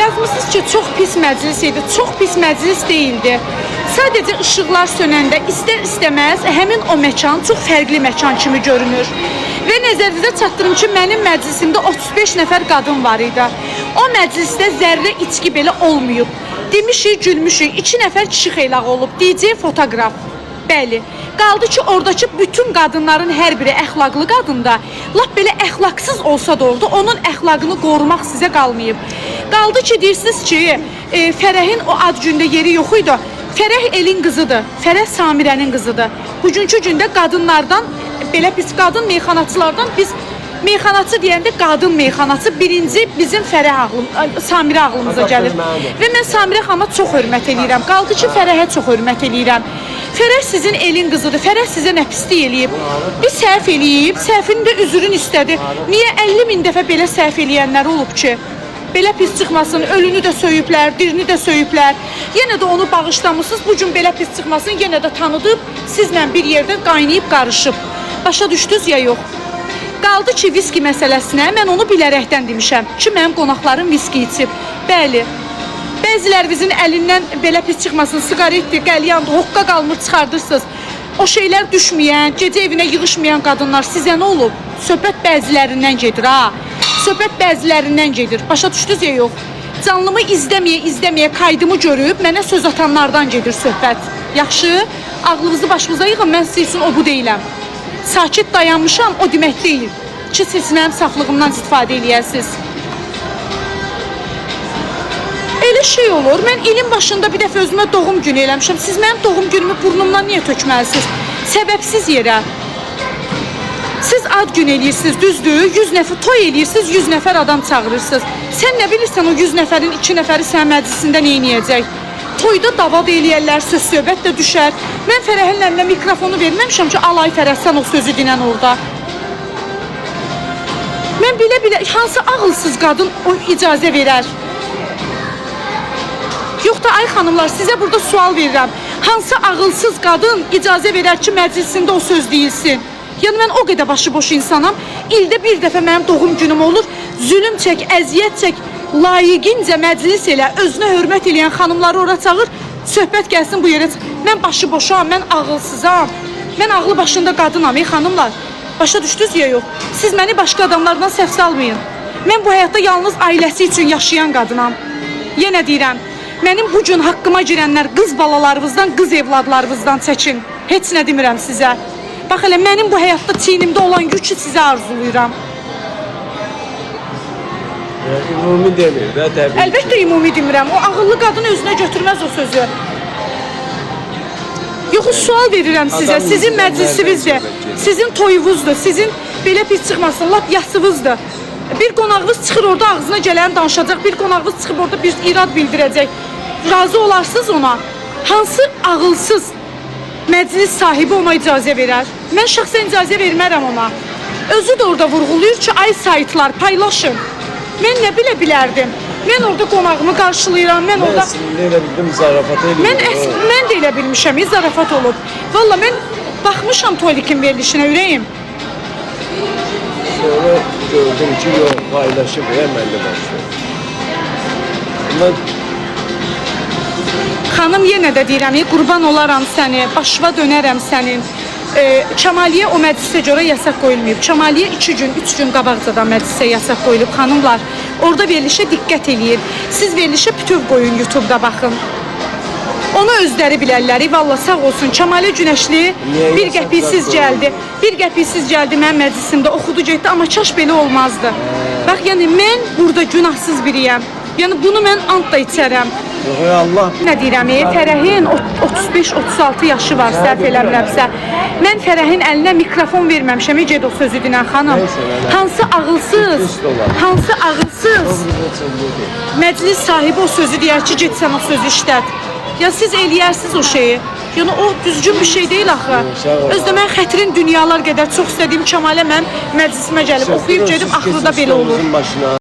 Yazmısınız ki, çox pis məclis idi. Çox pis məclis deyildi. Sadəcə işıqlar sönəndə istər-istəməz həmin o məkan çox fərqli məkan kimi görünür. Və nəzərinizə çatdırım ki, mənim məclisimdə 35 nəfər qadın var idi. O məclisdə zərrə içki belə olmayıb. Demişik, gülmüşük. 2 nəfər kişi xeylağı olub. DJ fotoqraf. Bəli. Qaldı ki, oradakı bütün qadınların hər biri əxlaqlı qadında. Lap belə əxlaqsız olsa da orada onun əxlaqını qorumaq sizə qalmayıb. Qaldı ki, deyirsiniz ki, Fərəhin o ad gündə yeri yox idi. Fərəh elin qızıdır. Fərəh Samirənin qızıdır. Bugünkü gündə qadınlardan belə pis qadın meyxanaçılardan biz meyxanaçı deyəndə qadın meyxanaçı birinci bizim Fərəh ağlım, Samirə ağlımıza gəlir. Və mən Samirə xanıma çox hörmət eləyirəm. Qaldı ki, Fərəhə çox hörmət eləyirəm. Fərəh sizin elin qızıdır. Fərəh sizə nə pislik eləyib? Bir səhv eləyib, səhvinin də üzrünü istədi. Niyə 50 min dəfə belə səhv eləyənlər olub ki? Belə pis çıxmasın, ölünü də söyüblər, dirini də söyüblər. Yenə də onu bağışlamısınız. Bu gün belə pis çıxmasın, yenə də tanıdıb, sizlə bir yerdə qaynayıb qarışıb. Başa düşdünüz ya yox? Qaldı ki, viski məsələsinə mən onu bilərəkdən demişəm ki, mənim qonaqlarım viski içib. Bəli. Bəzilərinizin əlindən belə pis çıxmasın, siqaretdir, qəlyandır, hoqqa qalmır çıxardırsınız. O şeylər düşməyən, gecə evinə yığışmayan qadınlar sizə nə olub? Söhbət bəzilərindən gedir ha. Söhbət bəzilərindən gedir. Başa düşdünüz ya yox? Canlımı izləməyə, izləməyə kaydımı görüb mənə söz atanlardan gedir söhbət. Yaxşı, ağlınızı başınıza yığın, mən sizin üçün o bu deyiləm. Sakit dayanmışam, o demək deyil ki, siz mənim saflığımdan istifadə eləyəsiniz. Elə şey olur. Mən ilin başında bir dəfə özümə doğum günü eləmişəm. Siz mənim doğum günümü burnumdan niyə tökməlisiniz? Səbəbsiz yerə. Siz ad gün eləyirsiniz, düzdür? 100 nəfər toy eləyirsiniz, 100 nəfər adam çağırırsınız. Sən nə bilirsən o 100 nəfərin 2 nəfəri sənin məclisində nə eləyəcək? Toyda dava da eləyərlər, söz söhbət də düşər. Mən Fərəhin əlinə mikrofonu verməmişəm ki, al ay Fərəh sən o sözü dinən orada. Mən bilə-bilə hansı ağılsız qadın o icazə verər? Yox da ay xanımlar, sizə burada sual verirəm. Hansı ağılsız qadın icazə verər ki, məclisində o söz deyilsin? Yəni mən o qədər başıboş insanam. İldə bir dəfə mənim doğum günüm olur. Zülüm çək, əziyyət çək, layiqincə məclis elə, özünə hörmət eləyən xanımları ora çağır, söhbət gəlsin bu yerə. Mən başıboşam, mən ağılsızam. Mən ağlı başında qadınam, ey xanımlar. Başa düşdünüz ya yox? Siz məni başqa adamlardan səhv salmayın. Mən bu həyatda yalnız ailəsi üçün yaşayan qadınam. Yenə deyirəm, mənim bu gün haqqıma girənlər qız balalarınızdan, qız evladlarınızdan çəkin. Heç nə demirəm sizə. Bax elə mənim bu həyatda çiynimdə olan yükü sizə arzulayıram. Yəni, ümumi demir də təbii. Əlbəttə ümumi demirəm. O ağıllı qadın özünə götürməz o sözü. Yox, sual verirəm sizə. Adam Sizin yüzündən məclisinizdir, nereden söhbət gedir? sizin toyunuzdur, sizin belə pis çıxmasın, lap yasınızdır. Bir qonağınız çıxır orada ağzına gələni danışacaq, bir qonağınız çıxıb orada bir irad bildirəcək. Razı olarsınız ona. Hansı ağılsız məclis sahibi ona icazə verər? Mən şəxsən icazə vermərəm ona. Özü də orada vurğulayır ki, ay saytlar paylaşın. Mən nə bilə bilərdim? Mən orada qonağımı qarşılayıram, mən Mən orada əslində elə bildim zarafat eləyir. Mən mən də elə bilmişəm, zarafat olub. Valla mən baxmışam Tolikin verilişinə ürəyim. Sonra gördüm ki, yox, paylaşıb, ya mən də başlıyorum. Amma Xanım yenə də deyirəm, qurban olaram səni, başıva dönərəm sənin. Kəmaliyə o məclisə görə yasaq qoyulmayıb. Kəmaliyə 2 gün, 3 gün qabaqcadan məclisə yasaq qoyulub. Xanımlar, orada verilişə diqqət eləyin. Siz verilişə bütöv qoyun YouTube-da baxın. Onu özləri bilərlər. Valla sağ olsun. Kəmalə Günəşli Niyə bir yasaqlar qəpiksiz qoyuldu? gəldi. Bir qəpiksiz gəldi mənim məclisimdə oxudu getdi, amma kaş belə olmazdı. Bax, yəni mən burada günahsız biriyəm. Yəni bunu mən ant da içərəm. yox, ey Allah Nə deyirəm, Fərəhin 35-36 yaşı var, səhv eləmirəmsə. Mən Fərəhin əlinə mikrofon verməmişəm, get o sözü dinən xanım. Neysə, nələ. Hansı ağılsız, Pis dolar. hansı ağılsız məclis sahibi o sözü deyər ki, get sən o sözü işlət. Ya siz eləyərsiniz o şeyi. Yəni o düzgün bir şey deyil axı. Sağ ol. Özdə mən xətrin dünyalar qədər çox istədiyim Kəmalə mən məclisimə gəlib oxuyub gedib axırda belə olur. Başına.